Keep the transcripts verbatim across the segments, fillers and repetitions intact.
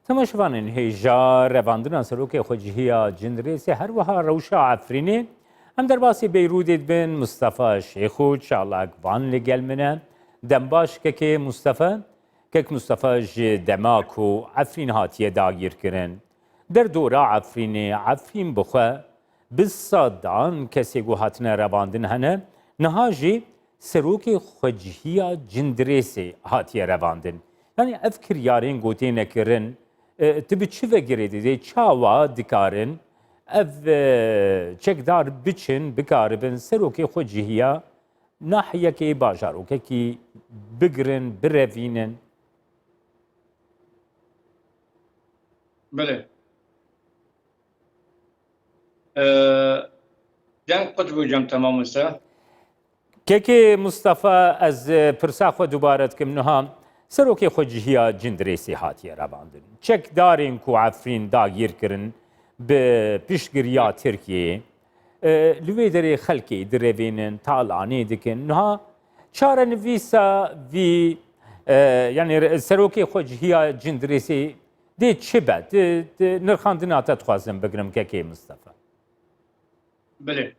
Temaşevanên hêja, revandina serokê xwecihiya Cindirêsê, her wiha rewşa Efrînê. Em derbasî Beyrûdê dibin, Mistefa Şêx û Çalak Van li gel min e. Dem baş kekê Mistefa. Kek Mistefa, ji dema ku Efrîn hatiye dagîrkirin, derdora Efrînê, Efrîn bi xwe bi sedan kesê ku hatine revandin hene, niha jî serokê xwecihiya Cindirêsê hatiye revandin. Yanî ev kiryarên ku têne kirin, e, tu bi çi ve girê didê? Çawa dikarin ev, e, çekdar biçin, bikaribin serokê xwecihiya nahiyekê, bajarokekî bigirin, birevînin? Belê. Ee, deng qut bû cem, tamam wisa. Kekê Mustafa, ez, e, pirsa xwe dubare dikim niha. Serokê xwecihiya Cindirêsê hatiye revandin. Çekdarên ku Efrîn dagîr kirin bi piştgiriya Tirkiyeyê, e, li wê derê xelkê direvînin, talanê dikin. Niha çarenivîsa vî, e, yanî re-, serokê xwecihiya Cindirêsê dê çi be? Ti, ti nirxandina te dixwazim bigrim, kekê Mistefa. Belê.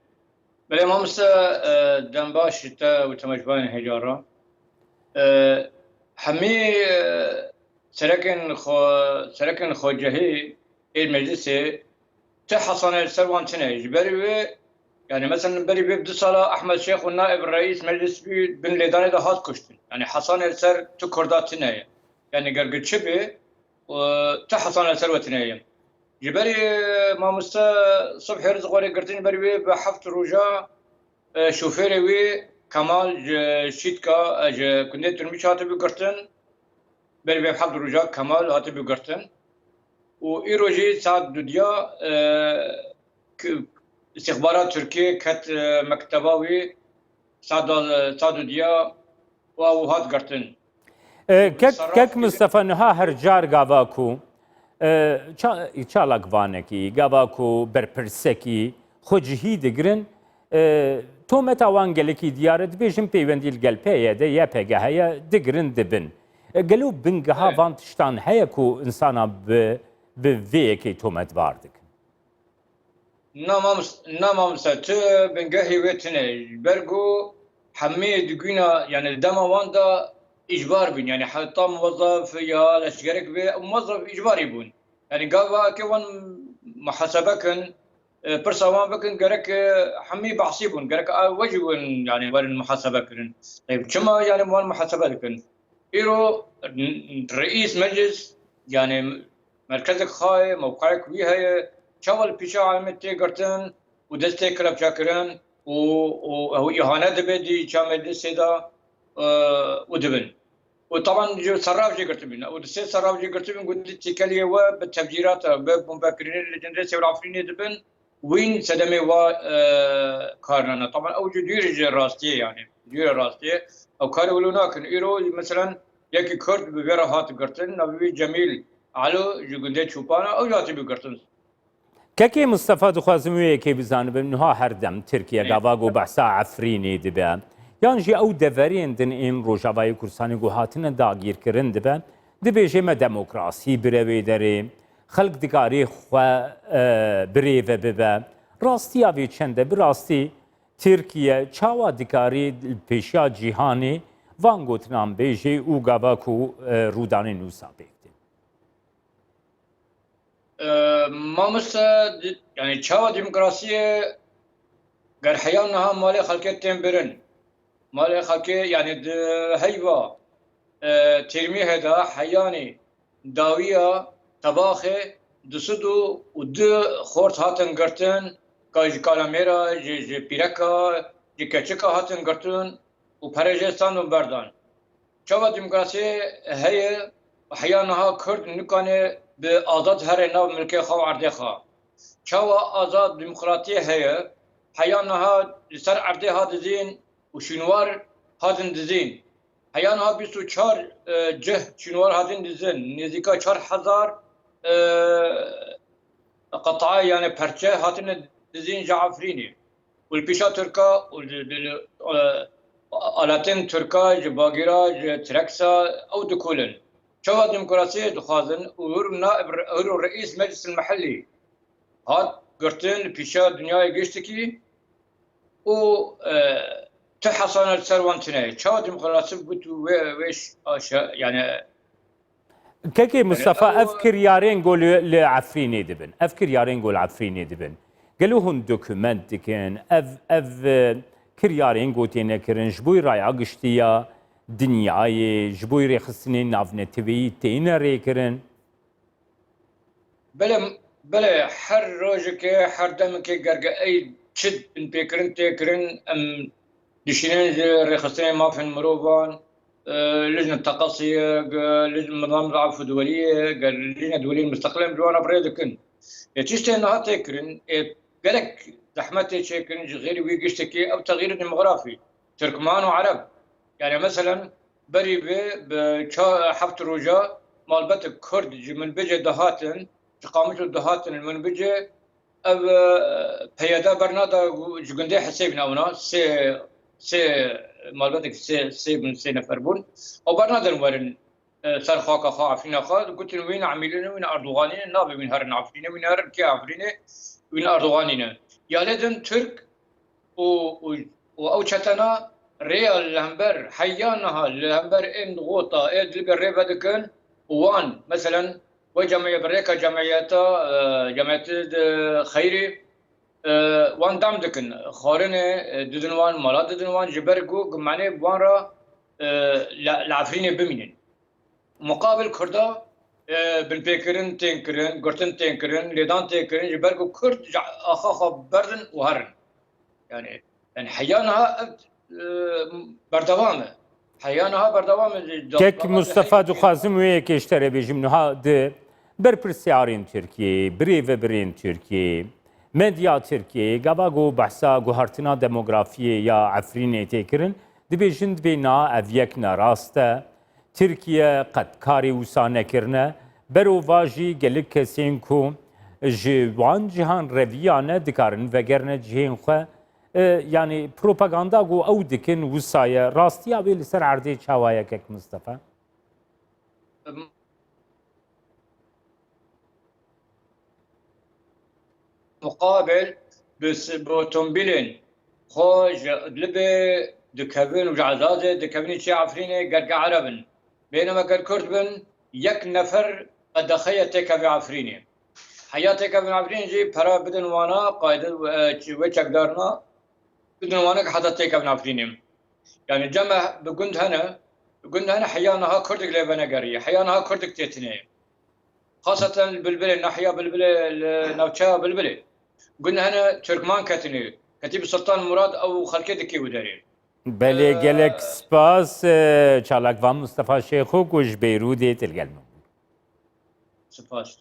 Belê mamoste, e, dem baş ji te û temaşevanên hêja re. E, hemî, e, serekên xwe, serekên xwecihî ê meclisê ti hesane li ser wan tune. Ji berî wê, yani mesela berî vê du sala Ehmed Şêx û naib reîs meclis bî, bin lêdanê de hat kuştin. Yani hesane li ser tu Kurda tune ye. Yani ger gi çi bê, û ti hesane li ser we tune ye. Ji berî mamoste Subhê Rizq werê girtin, berî wê bi heft roja, e, şofêrê wî Kemal ji Şîtka, e, ji gundê Tirmîç hatibû girtin. Berî vê heft roja Kemal hatibû girtin. Û îro jî saet dudiya, e, k-, îstîxbara Tirkiyê ket, e, mekteba wî, saet da-, saet dudiya û ew hat girtin. E, kek, kek Mistefa, niha her car gava ku, e, ça-, çalakvanekî, gava ku berpirsekî xwecihî digirin, e, tometa wan gelekî diyar e, dibêjin peywendî li gel P Y D, Y P G heye, digirin dibin. E, gelo bingeha van tiştan heye ku insana bi, bi vê yekê tometbar dikin? Na mamoste, na mamoste, tu bingehê wê tune. Ji ber ku hemî digûna, yani dema wan de îcbar bûn. Yani heta muwezef ya leşgerek bê, muwezef îcbarî bûn. Yani gava ke wan muhasebe kin, e, pirsa wan bikin, gerek, e, hemî behsî bûn. Gerek a we jî win, yani werin muhasebe kirin. Tayyib, çima yani wan muhasebe dikin? Îro reîs meclis, yani merkezek xayê, mewqeyek wî heye, çawa li pîşa alimê tê girtin û destê kelepçekirin û, û ew îhane dibe dî ça meclisê de, e, û dibin. Û taban ji serraf jî girtibîn. Û di sê serraf jî girtibîn, got, têkiliyê we bi tefcîrata, bi bombekirinê li Cindirêsê û Efrînê dibin. Wîn sedemê wa, e, kar nane. Taban ew jî dûr ji rastiyê, yani. Dûr rastiyê. Ew karê wilo nakin. Îro, meselen, yekî Kurd bi vê re hat girtin, navê wî Cemîl Elo ji gundê Çopana, ew jî hatibû girtin. Kekê Mistefa, dixwazim wê yekê bizanibim, niha her dem Tirkiye gava ku behsa Efrînê dibe, yan jî ew deverên din ên Rojavayê Kurdistanê ku hatine dagîrkirin dibe, dibêje me demokrasî bire wê derê, xelk dikarê xwe, e, birêve bibe. Rastiya vê çend e? Bi rastî Tirkiye çawa dikarî li pêşiya cîhanê van gotinan bêje û gava ku, e, rûdanên wisa pêk tê? E, mamoste, di-, yani çawa demokrasiyê ger heya niha malê xelkê tên birin? Malê xelkê, yani di heyva, e, têrmîhê de heyanî dawiya tebaxê du sed û du xort hatin girtin, ka ji kalamêra, ji, ji pîreka, ji keçika hatin girtin û perê jê stand û berdan. Çawa demokrasiyê heye, heya niha Kurd nikane bi azad here nav milkê xwe û erdê xwe? Çawa azad demokratiyê heye, heya niha li ser erdê hat dizîn û şûnwar hatin dizîn? Heya niha bîst û çar, e, cih şûnwar hatin dizîn, nêzîka çar hezar, e, qetayê, yani perçe hatine dizîn ji Efrînê. Û li pîşa Tirka û li, li, li, e, aletên Tirka ji bagîra, ji Treksa ew dikolin. Çawa demokrasiyê dixwazin û hûr na-, hûr û reîs meclis mehellî hat girtin li pîşa dinyayê giştikî û, e, ti hesana li ser wan tune ye. Çawa demokrasî bi tu wê, wê ş-, aşa-, yani Kekê Mustafa, ev kiryarên ku li, li Efrînê dibin, ev kiryarên ku li Efrînê dibin, gelo hûn dokument dikin, ev, ev, e, kiryarên ku têne kirin, ji bo raya giştî ya dinyayê, ji bo rêxistinên navneteweyî têne rêkirin? Belê, belê, her rojekê, her demekê gerge ey çi binpêkirin tê kirin, em dişînin ji rêxistinên mafên mirovan, e, lijne teqesiyê, ge-, lijne nizam zaf û duweliyê, ge-, lijne duweliyên misteqlên ji wana bi rê dikin. Yê tiştê niha tê kirin, ê gelek zehmetê çêkirin ji xêrî wî giştekî ew texîrê demografî, Tirkman û Ereb. Yani meselen, berî vê bi ça-, heft roja malbetek Kurd ji Minbicê dihatin, ji Qamişlo dihatin li Minbicê, ev, e, P Y D bernada ji gundê Hesê bîne wina, sê, sê malbetek sê, sê bin, sê nefer bûn. Ew bernadin werin, e, ser xaka xwe, Efrîna xwe, gotin wîn Emîlî ne, wîn Erdoganî ne, nabê wîn herin Efrînê, wîn herin kê Efrînê, wîn Erdoganî ne. Ya lê din Tirk û, û, û ew çetena rêya li hember heya niha li hember ên Xota ê Idlibê rê vedikin û wan, meselen, wê cemiyê bi rêka cemiyeta, e, cemiyetê de xeyrî, e, wan dam dikin. Xwarinê, e, didin wan, mala didin wan, ji ber ku gumanê bi wan re, e, li, li Efrînê bimînin. Muqabil Kurda, e, binpêkirin tên kirin, girtin tên kirin, lêdan tên kirin, ji ber ku Kurd ji axa xwe berdin û herin. Yani, yani heya niha ev, e, berdewam e. Heya niha berdewam e. Kek Mustafa, dixwazim wê yekê ji te re bêjim. Niha di berpirsyarên Tirkiyeyê, birêvebirên Tirkiyeyê, medya Tirkiyeyê, gava ku behsa guhertina demografiyê ya Efrînê tê kirin, dibêjin dibê na ev yek ne rast e. Tirkiye qet karê wisa nekirine. Berovajî gelek kesên ku ji wan cihan reviya ne, dikarin vegerine cihên xwe. E, yani propaganda ku ew dikin wisa ye. Rastiya wê li ser erdê çawa ye, kek Mustafa? Muqabil bi s-, bi otomobîlên xwe ji Idlibê dikevin û ji Ezazê dikevin çi Efrînê, ger ke Ereb in. Bêneme ger Kurd bin, yek nefer qedexeye têkeve Efrînê. Heya têkevin Efrînê jî pera bidin wana, qayde, e, çi-, wê çekdarina bidin wana ke heta têkevin Efrînê. Yani cem e bi gund hene, gund hene heya niha Kurdek lê venegeriye. Heya niha Kurdek têtinê. Xaseten li Bilbilê, nahiya Bilbilê, li navçeya Bilbilê. Gund hene Tirkman ketine. Ketî bi Sultan Murad ew xelkê dikê û derê. Belê, gelek spas, e, çalakvan Mustafa Şêxo ku ji Beyrûdê til gel min bû. Spas.